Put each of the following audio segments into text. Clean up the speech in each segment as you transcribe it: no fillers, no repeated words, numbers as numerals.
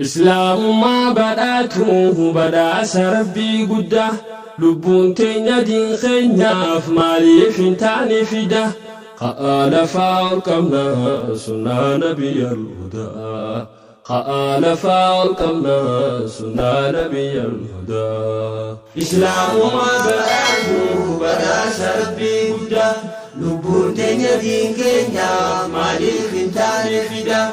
Islaamummaa badhaatuu badhaasa Rabbii guddaa, lubbuun teenya diin keenyaaf maaliif hin taane fida? Ka'aa lafaa ol qabnaa sunnaa nabiyyal hudaa. Ka'aa lafaa ol qabnaa sunnaa nabiyyal hudaa. Islaamummaa badhaatuu badhaasa Rabbii guddaa, lubbuun teenya diin keenyaaf maaliif hin taane fida?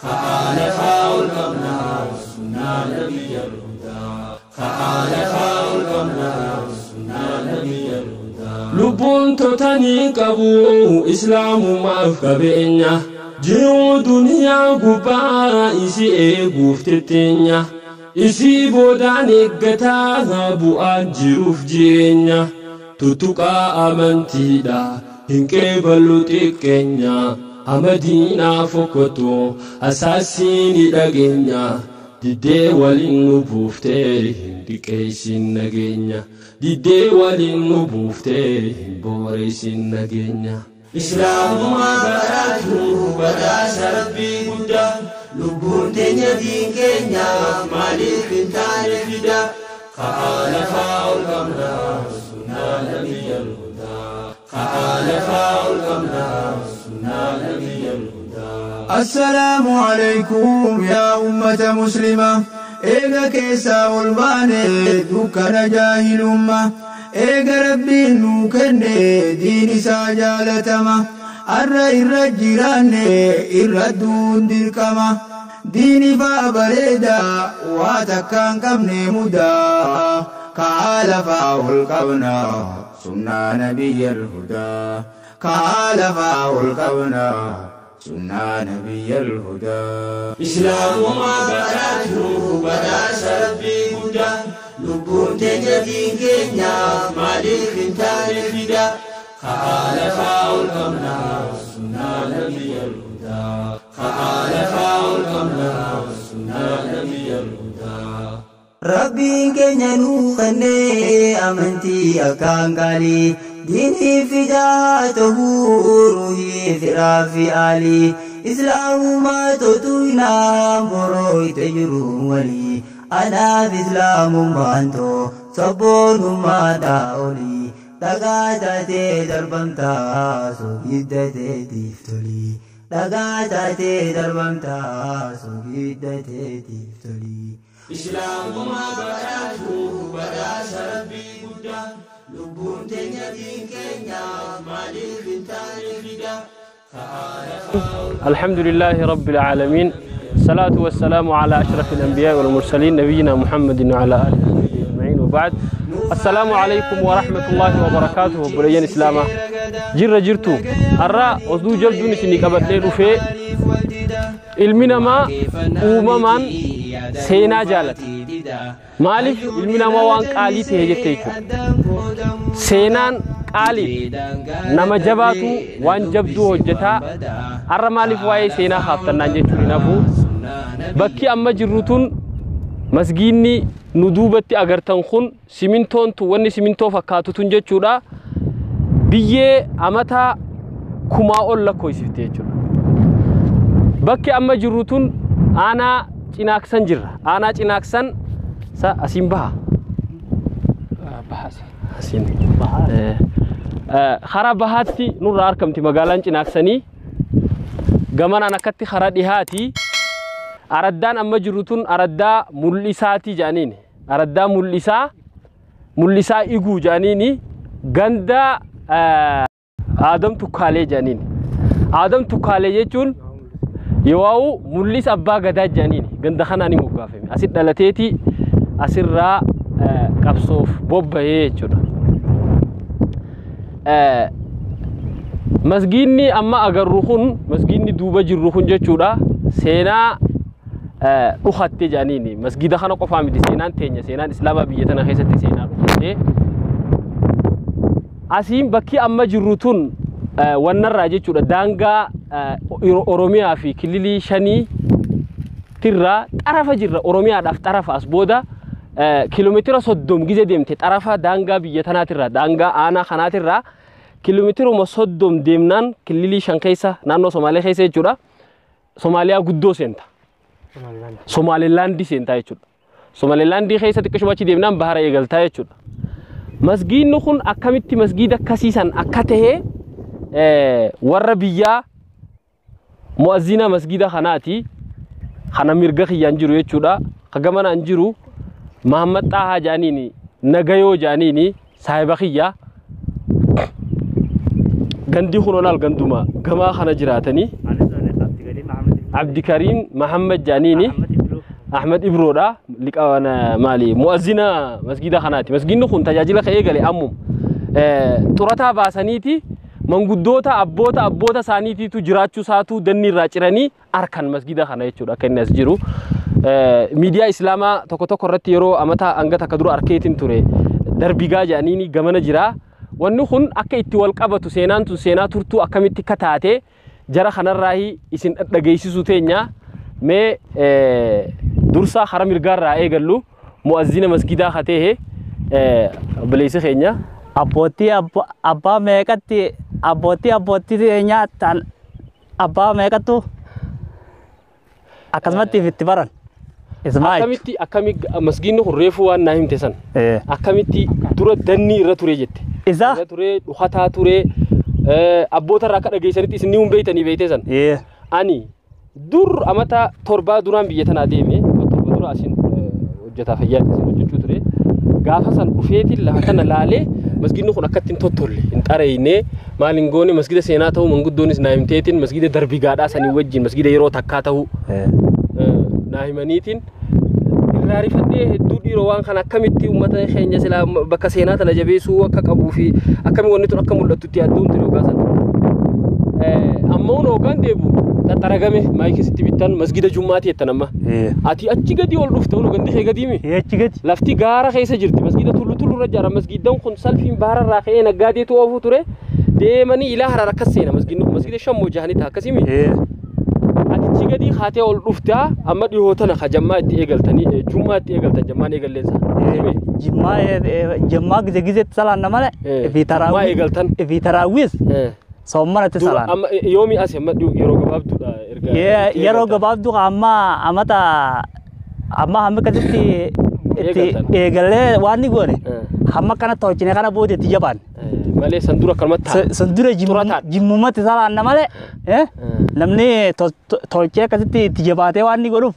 Ka'aa lafaa ol qabnaa sunnaa nabiyyal hudaa. Ka'aa lafaa ol qabnaa sunnaa nabiyyal hudaa. Lubbuun totanii qabu islaamummaaf qabeenya. Jiruu duniyaa gubbaa isii eeguuf tetteenya. Isii boodaan eeggataa bu'aan jiruuf jireenya. Tuttuqaa amantiidha hin qeeballu xiqqeenya. Amadiinaa fokkotoo asaasiin dhageenya. Diddee waliin nu buuftee hin xiqqeessin nageenya. Diddee waliin nu buuftee hin booreessin nageenya. Islaamummaa badhaatuu badhaasa Rabbii guddaa, lubbuun teenya diin keenyaaf maaliif hin taane fida? Ka'aa lafaa ol qabnaa sunnaa nabiyyal hudaa. Ka'aa lafaa ol qabnaa sunnaa nabiyyal hudaa. Assalaamu alaykum yaa ummata muslima. Eega keessaa ol baane dukkana jaahilummaa. Eega Rabbiin nuu kenne diin isaa jaalatama. Arra irra jiraanne irra duun dirqama. Diin ifaa bareeda waa takka hin qabne mudaa. Ka'aa lafaa ol qabna sunnaa nabiyyal hudaa. Ka'aa lafaa ol qabna sunnaa nabiyyal hudaa. Islaamummaa badhaatuu badhaasa Rabbii guddaa, lubbuun teenya diin keenyaaf maaliif hin taane fida? Ka'aa lafaa ol qabnaa sunnaa nabiyyal hudaa. Ka'aa lafaa ol qabnaa sunnaa nabiyyal hudaa. Rabbiin keenya nuu kennee amantii akkaan qaalii, diinii fidaa ta'uu ruhii firaa fi aalii, islaamummaa totuinaa borooyte jiru walii, anaaf islaamummaan too sabboonummaadhaa olii, dhagaa taatee darbamtaa soogidda teetiif tolii, dhagaa taatee darbamtaa soogidda teetiif tolii. Islaamummaa badhaatuu badhaasa Rabbii guddaa, lubbuun teenya diin keenyaaf maaliif hin taane fida? الحمد لله رب العالمين، الصلاة والسلام على أشرف الأنبياء والمرسلين نبينا محمد وعلى آله وصحبه أجمعين، وبعد. السلام عليكم ورحمة الله وبركاته. بليان إسلاما جر جرتو أرى أصدو جلدو نسني قبل رفي ilmi namaa uumamaan seenaa jaalata. Maaliif ilmi namaa waan qaalii ta'e jette jechuudha. Seenaan qaalii nama jabaatu waan jabduu hojjetaa. Har'a maaliif waa'ee seenaa haaftannaan jechuun hin hafu. Bakki amma jirru tun masgiinni nu duubatti agartan kun simintoon tun wanni simintoo fakkaatu tun jechuudha. Biyyee amata kumaa ol lakkoofsifte jechuudha. Bakki amma jirru tun aanaa Cinaaksan jirra. Aanaa Cinaaksan sa asiin baha. Asiin. Karaa bahaatti nurraa argamti magaalaan Cinaaksanii. Gamanaan akkatti karaa dhihaati. Araddaan amma jirru tun araddaa mul'isaati jedhaniini. Araddaa mul'isaa, mul'isaa iguu jedhaniini. Ganda Aadam Tukkaalee jedhaniini. Aadam Tukkaalee jechuun yoo mul'isa abbaa gadaa jedhaniini. Ganda kanaan ni moggaafame. Asit dhalateeti asirraa qabsoof bobba'ee jechuudha. Masgiinni amma agarru kun, masgiinni duuba jirru kun jechuudha, seenaa dhukatte jedhaniini. Masgiida kana qofaa miti seenaan teenya, seenaan islaamaa biyya tana keessatti seenaa dhukatte. Asiin bakki amma jirru tun wannarraa jechuudha, daangaa Oromiyaa fi kililii shanii tirraa xarafa jirra. Oromiyaadhaaf xarafa as booda kiiloomeetira 30 gize deemte xarafa daangaa biyya tanaatirraa, daangaa aanaa kanaatirraa kiiloomeetiruma 30 deemnaan kililii 5 keessa naannoo Somaalee keessa jechuudha. Somaaliyaa guddoo seenta. Somaalilaandii seentaa jechuudha. Somaalilaandii keessa xiqqishuma achi deemnaan bahara eegaltaa jechuudha. Masgiidni kun akkamitti masgiida akkasiisan akka ta'e warra biyyaa mu'azzina masgiida kanaati. Kana mirga kiyyaan jiru jechuudha. Ka gamanaan jiru Mahammad Xaahaa jaaniini Nagayoo jaaniini saahiba kiyyaa. Gandi kun olaal ganduma gamaa kana jiraatanii Abdikariim Mahammad jaaniini Ahmed Ibroodha liqawana maali mu'azzina masgiida kanaati. Masgiidni kun tajaajila ka'ee gale ammum xurataa baasaniiti manguddoota abboota abboota isaaniitiitu jiraachuu isaatu danni irraa ciranii arkan masgiida kana jechuudha akka inni as jiru. Miidiyaa Islaamaa tokko tokko irratti yeroo amata hanga takka dura arkeetiin ture darbigaa jedhaniini gamana jira. Wanni kun akka itti wal qabatu seenaan tun seenaa turtuu akkamitti akka taate jara kanarraahi isin dhaggeessisuu teenya. Mee dursaa hara mirgaarraa eegallu mu'azzina masgiidaa katee obboleessi keenya. Abbootii abbaa meeqatti abbootii abbootii teenyaa ta'an abbaa meeqattu akkasumatti itti baran. Ismaa'il. Akkamitti akkami masgiidni kun reefuu waan naa himte san akkamitti dura danni irra ture jette. Isa? Irra ture dhukataa ture abboota irraa akka dhageessanitti isin ni beeytanii beeyte san. Ani dur amata torbaa duraan biyya tanaa deeme torba dura asin hojjetaa fayyaatti asin hojjechuu ture. Gaafa san dhufeetiin lafa tana laalee masgiidni kun akkatti hin tottolle hin xareeyne maal hin goone masgiida seenaa ta'uu manguddoonis naa himteetiin masgiida darbigaadhaa sanii wajjin masgiida yeroo takkaa ta'uu naa himaniitiin irraa rifadhee hedduu dhiiroo waan kana akkamitti uummata keenya silaa bakka seenaa tana jabeessuu akka qabuu fi akkami wanni tun akka mul'attutti yaadduun ture hoggaa sana. Amma hun hoggaan deebu xaxaragame maayikii sitti bittan masgiida jummaati jettan amma. Ati achi gadi ol dhufte hun gandi kee gadiimi. Achi gadi. Lafti gaara keessa jirti masgiida tullu tullu irra jira masgiidan kun salfiin baara irraa ka'ee naggaadeetu oofuu ture deemanii ilaa harar akkas seena masgiidni kun masgiida shammoo jahanii ta'a akkasimi. Ati gadi haatee ol dhuftaa amma dhihoo tana ka jammaa itti eegaltanii jummaa itti eegaltan jammaan eegalleensa. Jimmaa jimmaa gize gizetti salaanna malee. Jummaa eegaltan. Fi taraawwiis soommanatti salaan. Amma yoomi as amma yeroo gabaabduudha erga. Yeroo gabaabduu amma amata amma hamma akkasitti itti eegallee waan ni goone hamma kana tolchine kana booda itti jabaan. Malee san dura akkanumatti ta'a. San dura jimmumatti salaanna malee namni tolchee akkasitti itti jabaatee waan ni godhuuf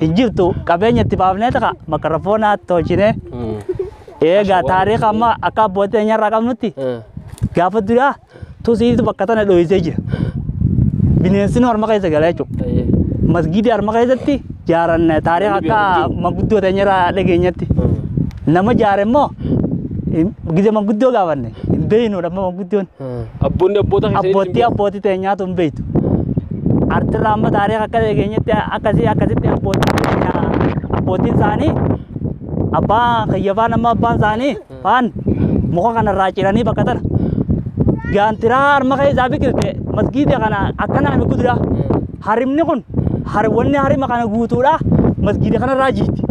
hin jirtu qabeenya itti baafnee ta'a makarafoonaa tolchine eegaa taariika amma akka abbootii eenyarraa qabnutti gaafa duraa tusiitu bakka tana dho'isee jira. Bineensi harma keessa gala jechuudha. Masgiidii harma keessatti jaaran taariika akka manguddoo eenyarraa dhageenyatti. Nama jaare immoo gize manguddoo gaafanne hin beeknu amma manguddoon. Abboonni abboota keessatti Abbootii abbootii teenyaatu hin beektu. Artirraa amma taariika akka dhageenyatti akkasii akkasitti abbootiin isaanii abbaan kiyyafaan amma abbaan isaanii faan muka kanarraa ciranii bakka tana. Gaantiraa harma keessaa biqilte masgiida kana akkanaa mi gudura. Harimni kun wanni harima kana guutuudha masgiida kanarraa jiiti.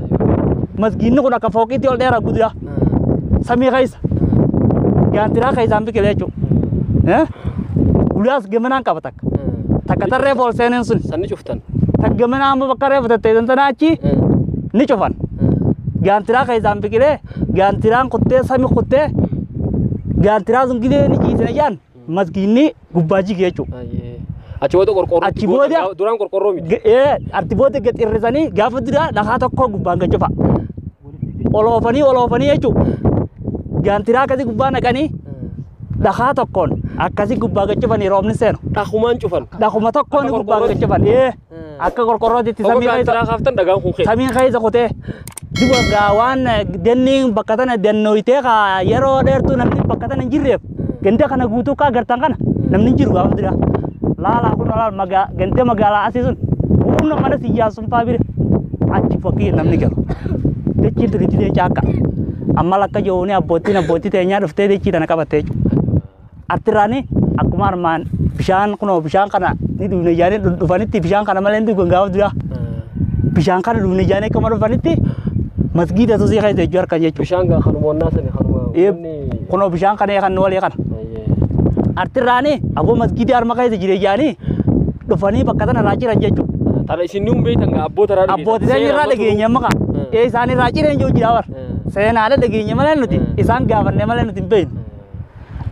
Masgiidni kun akka fooqiitti ol dheeraa gudura. Samii keessa. Gaantiraa keessaan biqile jechuudha. Ulaas gamanaan qaba takka. Takka tarree fool seeneen sun. Sanni cuftan. Takka gamanaa amma bakka reefu tatteessan sana achi ni cufan. Gaantiraa keessaan biqilee gaantiraan kuttee sami kuttee gaantiraa sun gidee ni ciisina jaan masgiidni gubbaa jige jechuudha. Achi booda qorqorroo. Achi booda duraan qorqorroo miti. Achi booda gad hir'isanii gaafa duraa dhagaa tokko gubbaan gad cufa. Oloofanii oloofanii jechuudha. Gaantiraa akkasii gubbaa naqanii dhagaa tokkoon akkasii gubbaa gad cufanii roobni seenu. Dhagumaan cufan. Dhaguma tokkoon gubbaa gad cufan. Akka qorqorrootti samii keessa. Gaantiraa kaaftan dhagaan kun keessa. Samiin keessa kutee. Duba waan danni bakka tana dannoyitee ka yeroo dheertuu namni bakka tana hin jirreef ganda kana guutuu kaa gartan kana namni hin jiru gaafa dura. Laalaa kun laal gandee magaalaa asii sun humna mana siyyaasun faa bire achi fakkii namni galu. Dachiin tuni didee caakka. Amma lakka joonii abbootiin abbootii teenyaa dhuftee dachii tana qabattee jechuudha. Artiraani akkuma armaan bishaan kunoo bishaan kana ni dhufne jaanii dhufanitti bishaan kana malee hin dhugan gaafa dura. Bishaan kana dhufne jaanii akkuma dhufanitti masgiida tosii keessa jechuu harka jechuudha. Bishaan kanuma onnaa sani kanuma. Kunoo bishaan kana kan walii kana. Artiraani aboo masgiidii harma keessa jire jaanii dhufanii bakka tana irraa jiran jechuudha. Tana isin nuun beektan gaa abboota irraa dhageessan. Abbootii teenya irraa dhageenya amma kaa. Ee isaan irraa cireen jiru jira bar. Seenaalee dhageenya malee nuti isaan gaafanne malee nuti hin beeknu.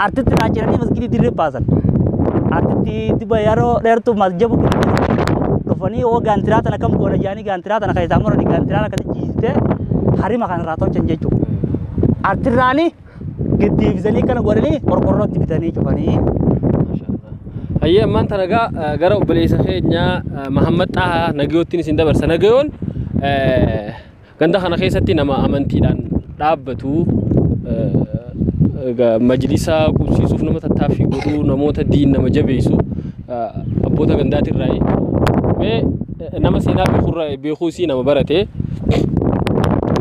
Artitti irraa ciranii masgidii dirree baasan. Artitti diba yeroo dheertuu masjabu dhufanii oo gaantiraa tana kam goona jedhanii gaantiraa tana keessaa muranii gaantiraan akkasi jiisitee harima kan irraa tolchan jechuudha. Artirraanii gaddeebisanii kana godhanii qorqorrootti bitanii cufanii. Hayyee ammaan tana gaa gara obboleessa keenyaa Mahammad Xahaa Nagayoottiin isin dabarsa. Nagayoon ganda kana keessatti nama amantiidhaan dhaabbatu majlisa qubsiisuuf nama tattaaffii godhuu namoota diin nama jabeessu abboota gandaatirraa mee nama seenaa beekurraa beekuusii nama barate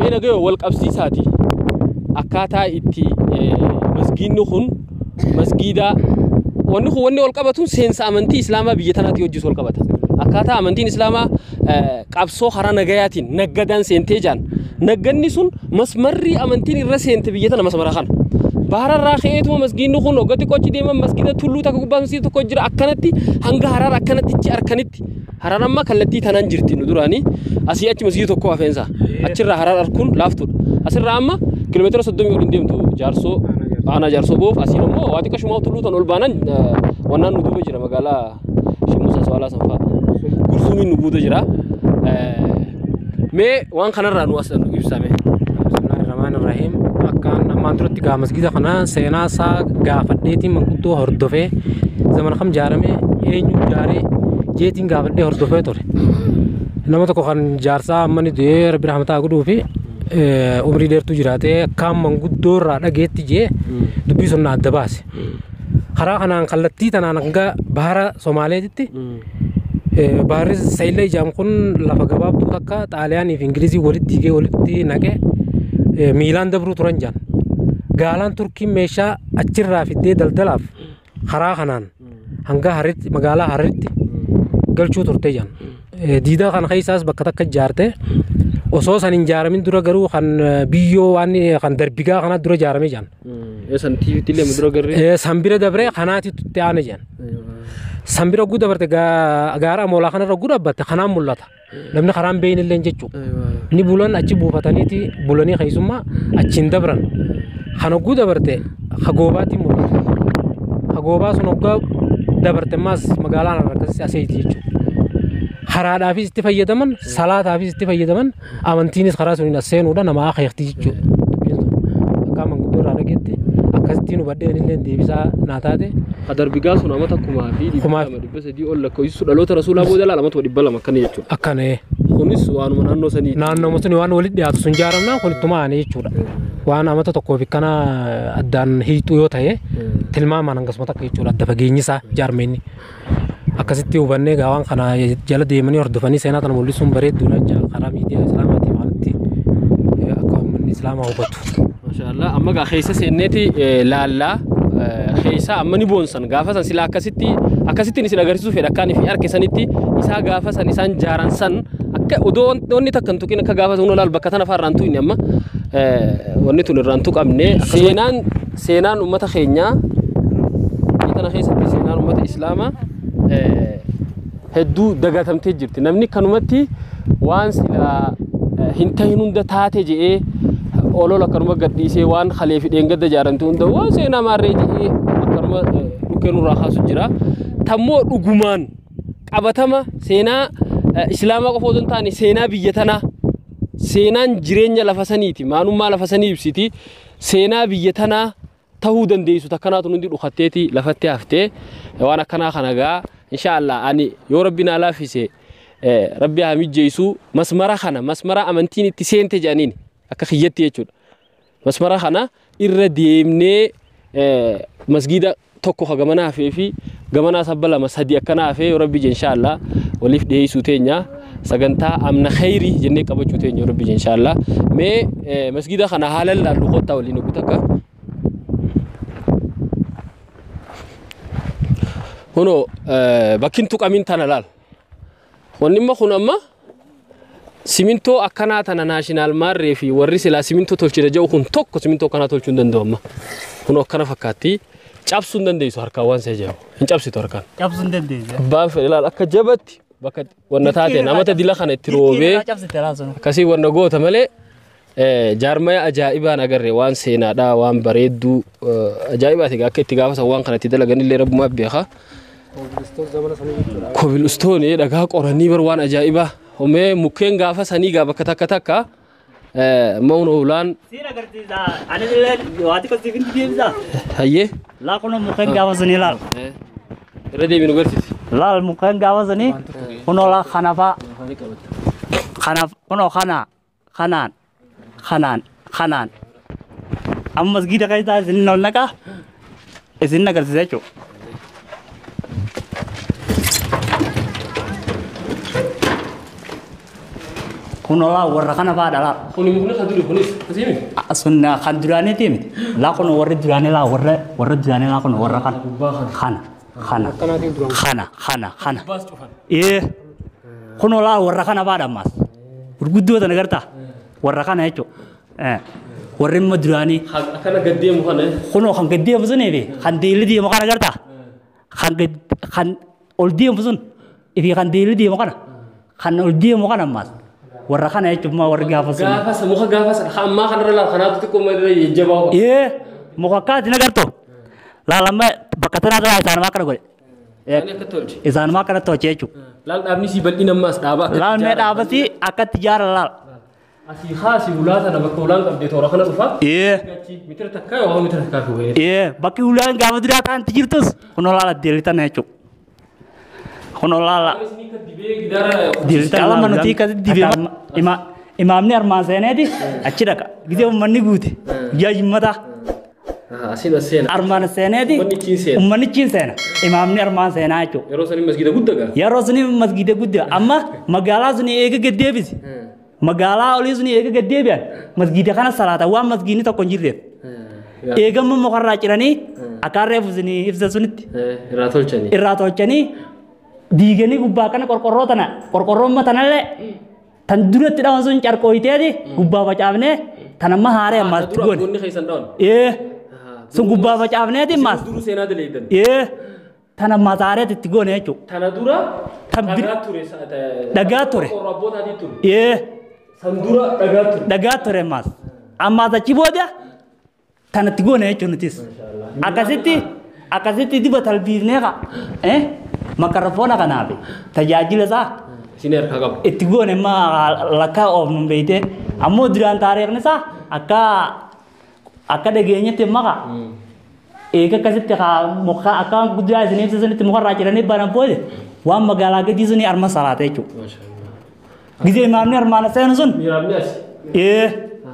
mee Nagayoo wal qabsiisaati akkaataa itti masgiidni kun masgiida wanni kun wanni wal qabatuun seensa amantii islaamaa biyya tanaatti wajjis wal qabata. Akkaataa amantiin islaamaa qabsoo karaa nagayaatiin naggadaan seentee jaan. Nagganni sun masmarri amantiin irra seente biyya tana masmara kana. Bahararraa ka'eetuma masgiidni kun waggaa xiqqoochi deeman masgiida tulluu takka gubbaa masgiida tokko jira akkanatti hanga Harar akkanatti ichi harkanitti. Harar amma kallattii tanaan jirti nu duraanii asii achi masgiida tokko hafeensa. Achirraa Harar arkuun laaftuudha. Asirraa amma kiiloomeetira 30 ol hin deemtu Jaarsoo aanaa Jaarsoo boof asiin immoo waa xiqqashumaa tulluu tan ol baanan wannaan nu duuba jira magaalaa Shimuusaa Sawaalaa sanfaa. Gursuumiin nu buuta jira. Mee waan kanarraa nu as nu ibsame. Bismillahirrahmanirrahim. Akkaan ammaan duratti gaa masgida kana seenaa isaa gaafadheetiin manguddoo hordofee zamana kam ijaarame eenyu ijaaree jeetiin gaafadhee hordofee ture. Nama tokko kan jaarsaa amma ni du'ee rabbi rahmataa godhuu fi umrii dheertuu jiraatee akkaan manguddoo irraa dhageetti jee dubbii sun na adda baase. Karaa kanaan kallattii tanaan hanga bahara Somaaleetitti baharri Sayillee ijaamu kun lafa gabaabduu takka Xaaliyaanii fi Ingilizii walitti diigee walitti naqee miilaan dabruu turan jaan. Gaalaan Turkiin meeshaa achirraa fiddee daldalaaf karaa kanaan hanga Hararitti magaalaa Hararitti galchuu turte jaan. Diidaa kana keessaas bakka takka ijaarte osoo san hin ijaaramin dura garuu kan biyyoo waan kan darbigaa kana dura ijaarame jaan. San tiiviitti illee dura garree. San bira dabree kanaati itti aane jaan. San bira oguu dabarte gaara amoolaa kanarra oguu dhaabbatte kanaan mul'ata. Namni karaan beeyin illee jechuudha. Ni bulan achi buufataniiti bulanii keessummaa achiin dabran. Kan oguu dabarte hagoobaatti mul'ata. Hagoobaa sun oggaa dabarte ammaas magaalaan akkasii aseeti jechuudha. Karaadhaafis itti fayyadaman, salaataafis itti fayyadaman, amantiinis karaa suniin as seenuudha nama akeekti jechuudha. Dubbiin sun akka manguddoo irraa dhageetti akkasittiin hubadheen illee deebisaa naa taate. Darbigaa sun amata 2300 ol lakkoofsisu dhaloota rasuulaa booda laala amata 200 akkana jechuudha. Akkana. Kunis waanuma naannoo sanii. Naannoo sanii waan walitti dhiyaatu sun ijaaramnaan kun ittuma aane jechuudha. Waan amata tokkoo fi kana addaan hiixuu yoo ta'e tilmaamaan hangasuma takka jechuudha adda fageenyi isaa jaarmeenni. Akkasitti hubannee gaa waan kana jala deemanii hordofanii seenaa tana mul'isuun bareedduudha jecha karaa miidiyaa islaamaatiin waanti akka uummanni islaamaa hubatu. Maashaallah amma gaa keessa seenneeti laallaa keessa amma ni boonsan gaafa san silaa akkasitti akkasittiin isin agarsiisuu fedha akkaan fi harka sanitti isaa gaafa san isaan jaaran san akka odoo wanni takka hin tuqin akka gaafa sun olaal bakka tana fa'aa irraan tuqne amma wanni tun irraan tuqamne seenaan seenaan uummata keenyaa biyya tana keessatti seenaan uummata islaamaa hedduu dagatamtee jirti. Namni kanumatti waan silaa hin tahin hunda taate je'ee olola akkanuma gadhiisee waan kalee fi dheengadda ijaaramte hunda waan seenaa maarree je'ee akkanuma dhukkee nurraa kaasu jira. Tammoo dhugumaan qabatama seenaa islaamaa qofa osoo hin taane seenaa biyya tanaa seenaan jireenya lafa saniiti maalummaa lafa sanii ibsiti seenaa biyya tanaa tahuu dandeessu takkanaatu hundi dhukatteeti lafatti haftee waan akkanaa kana gaa inshaallah ani yoo rabbi naa laaffise rabbi haa mijjeessu masmara kana masmara amantiin itti seente jedhaniin akka kiyyatti jechuudha. Masmara kana irra deemnee masgiida tokko ka gamanaa hafee fi gamanaa sabba lama sadi akkanaa hafee yoo rabbi je inshaallah waliif dhiyeessuu teenya sagantaa amna khayrii jennee qabachuu teenya yoo rabbi je inshaallah mee masgiida kana haala laallu kottaa waliin ogu takka. Kunoo bakkin tuqamin tana laal. Wanni immoo kun amma simintoo akkanaa tana naashinaal maarree fi warri silaa simintoo tolchina jedhu kun tokko simintoo akkanaa tolchuu hin danda'u amma. Kunoo akkana fakkaatti cabsuu hin dandeessu harkaan waan see jedhamu. Hin cabsitu harkaan. Cabsuu hin dandeessu. Abbaan fedhe laal akka jabatti Bakka wanna taate namata dila kana itti roobee akkasii wanna goota malee jaarmaya ajaa'ibaan agarre waan seenaadhaa waan bareedduu ajaa'ibaati akka itti gaafasa waan kana itti dalaganillee rabbumaaf beeka. Kobilistoon dhagaa qoranii bar waan ajaa'ibaa homee mukkeen gaafa sanii gaa bakka takka takka mawna ulaan. Siin agarsiisa. Ani illee waa xiqqoo siif hin deebisa. Hayyee. Laa kunoo mukkeen gaafa sanii laal. Irra deebiin nu garsiisi. Laal mukkeen gaafa sanii kunoo laa kana faa. Kanaaf kunoo kana kanaan kanaan kanaan. Amma masgiida keessaa isin ol naqaa isin agarsiisa jechuudha. Kunoo laa warra kana fa'aadha laa. Kuni mukni kan duri kunis asii miti. Sun kan duraaniiti miti. Laa kunoo warri duraanii laa warra warra duraanii laa kunoo warra kana. Kana kana kana kana kana. Ee kunoo laa warra kana fa'aadha ammaas. Gurguddoo tana gartaa warra kana jechuudha. Warri immoo duraanii. Akkana gad deemu kana. Kunoo kan gad deemu sunii fi kan deelli deemu kana gartaa. Kan kan ol deemu sun fi kan deelli deemu kana. Kan ol deemu kana ammaas. Warra kana jechuun maa warri gaafa sun. Gaafa muka gaafa sana ammaa kanarra laal kanaatu xiqqoo malee jajjabaa. Ee muka akkaati nagartu. Laal amma bakka tanaa irraa isaanumaa akkana godhe. Isaanumaa akkana tolche jechuudha. Laal dhaabni sii bal'ina ammaas dhaaba akka. Laal mee dhaabasi akkatti ijaara laal. Asii haasi ulaa sana bakka ulaan qabdee toora kana dhufa. Ee. Mitira takkaa yoo mitira takkaa fi wayii. Ee bakki ulaan gaafa duraa ta'an jirtus kunoo laal addeelli tana jechuudha. Kunoo laala. Qalama nuti akkasitti dibee imaamni armaan seeneeti achi dhaqa. Gisee uummanni guute guyyaa jimmataa. Asiin as seena. Armaan seeneeti uummanni ichiin seena. Imaamni armaan seenaa jechuudha. Yeroo sanii masgiida guddaa gaa? Yeroo sanii masgiida guddaa. Amma magaalaa suni eega gad deebisi. Magaalaa olii suni eega gad deebi'an masgiida kana salaata waan masgiidni tokko hin jirreef. Eegamma mukarraa ciranii akka reefu suni ibsa sunitti. Irraa tolchanii. Irraa tolchanii diiganii gubbaa kana qorqorroo tana qorqorroon matanallee tan duratti dhawan sun carqooyiteeti gubbaa facaafnee tan amma haaree ammaas itti goone. Ee sun gubbaa facaafneeti ammaas. Duruu seenaa daleeydan. Ee tan ammaas haareeti itti goone jechuudha. Tana dura dhagaa ture. Dhagaa ture. Qorqorroo abbootaatii ture. Ee. San dura dhagaa ture. Dhagaa ture ammaas. Ammaas achi booda tan itti goone jechuudha nutis. Akkasitti akkasitti diba talbiifnee qa. Makarafoona kanaaf tajaajila isaa Isin harkaa qabu. Itti goone immoo lakkaa oofnu beeyte ammoo duraan taariikni isaa akka akka dhageenyetti maqa eega akkasitti muka akka guddaa isin ibsisanitti mukarraa ciranii banan booda waan magaalaa gadii suni arma salaata jechuudha. Gisee imaamni armaan seenu sun. Miraamni as. Ee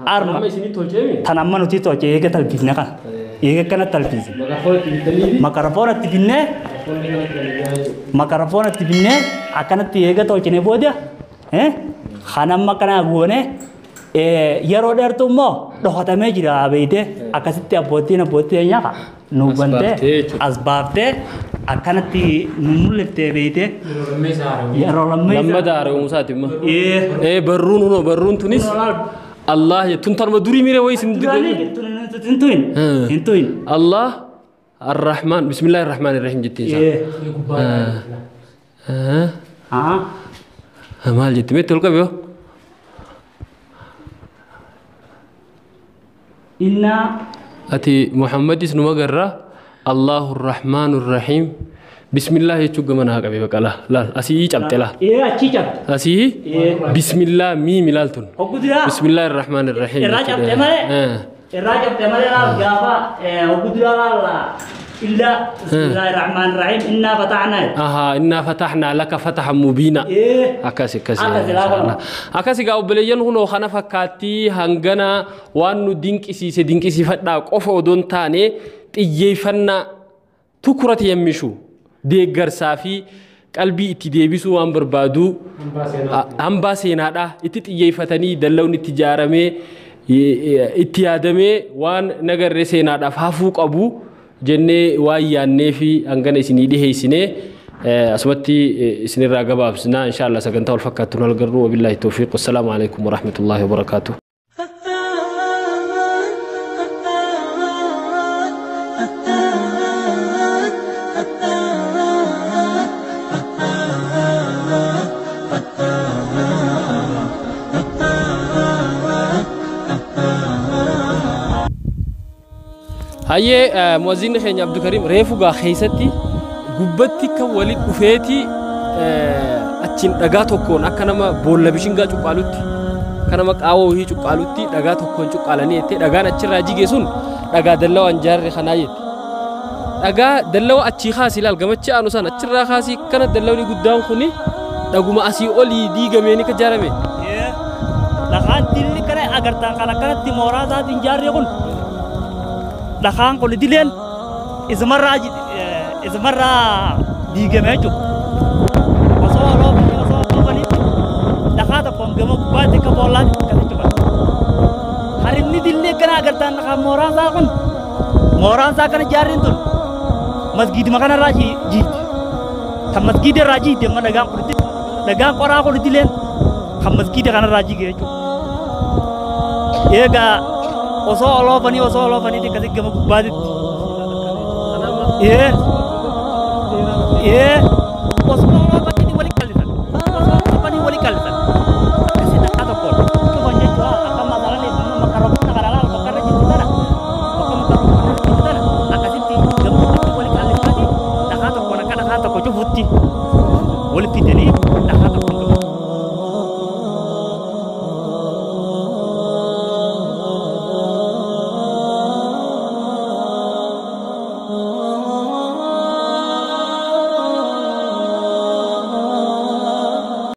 arma. Amma isinii tolcheemi? Tan amma nuti tolchee eega talbiifne kana. Eega akkana talbiisne. Makarafoona itti bitanii. Makarafoona itti binnee. Makarafoona itti binnee akkanatti eega tolchine booda kan amma akkana goone yeroo dheertuu immoo dhokatamee jira beeyte akkasitti abboottiin abbootii eenyaa nu bantee as baaftee akkanatti nu mul'iftee beeyte yeroo lammeessa. Lammata haara'umsaati immoo. Ee barruun hunoo barruun tunis Allah tun tanuma durii miire wayii isin Hin tuhin hin tuhin. Allah الرحمن بسم الله الرحمن الرحيم جتين صح؟ مال جت ميت تلقى بيو إنا أتي محمد اسمه مقرة الله الرحمن الرحيم بسم الله يتوقع من هذا بيبقى لا لا أسي جبت لا إيه أشي جبت أسي بسم الله مي ملالتون بسم الله الرحمن الرحيم الراجع بتعمله الراجع بتعمله لا جافا وقدرة لا إلا بسم الله الرحمن الرحيم إنا فتحنا أها إنا فتحنا لك فتحا مبينا إيه أكاسي كاسي أكاسي قاو بليان هنا خنا فكاتي هنغنا وانو دينك إسي دينك إسي فتنا قفو دون تاني تيجيفنا تكرة يمشو deeggarsaa fi qalbii itti deebisuu waan barbaadu hambaa seenaadha itti xiyyeeffatanii dallawni itti ijaaramee itti yaadamee waan nagarree seenaadhaaf hafuu qabu jennee waan yaannee fi hangana isinii dhiheessinee asumatti isinirraa gabaabsinaa inshaallah sagantaa wal fakkaattuun wal garru wabillaahi tawfiiq wassalaamu alaikum warahmatullaahi wabarakaatuh. Ah. Hayyee, mu'azzinni keenya Abdulkariim reefu gaa keessatti gubbatti kan walitti dhufeeti achiin dhagaa tokkoon akka nama boolla bishingaa cuqqaalutti, akka nama qaawwa wayii cuqqaalutti dhagaa tokkoon cuqqaalanii jettee, dhagaan achirraa jige sun dhagaa dallawaan jaarre kanaa jette. Dhagaa dallawa achii kaasii ilaal, gamachi aanu san achirraa kaasii kana dallawni guddaan kuni dhaguma asii olii diigamee ni ka ijaarame. Dhagaan dilli kana agartaan kan akkanatti mooraa isaatiin jaarre kun, dhagaan kun dileen isumarraa diigame jechuudha. Osoo roobni osoo roobanii dhagaa tokkoon gama gubbaatti akka boollaatti akkasitti cufa. Harinni dillee kana agartaan dhagaan mooraan isaa kun, mooraan isaa kana jaarreen tun masgiiduma kanarraa jiiddi. Kan masgiida irraa jiidde amma dhagaan kun, dhagaan qoraa kun dileen kan masgiida kanarraa jige jechuudha. Egaa osoo oloofanii osoo oloofanii akkasii gama gubbaatitti. Ee. Ee.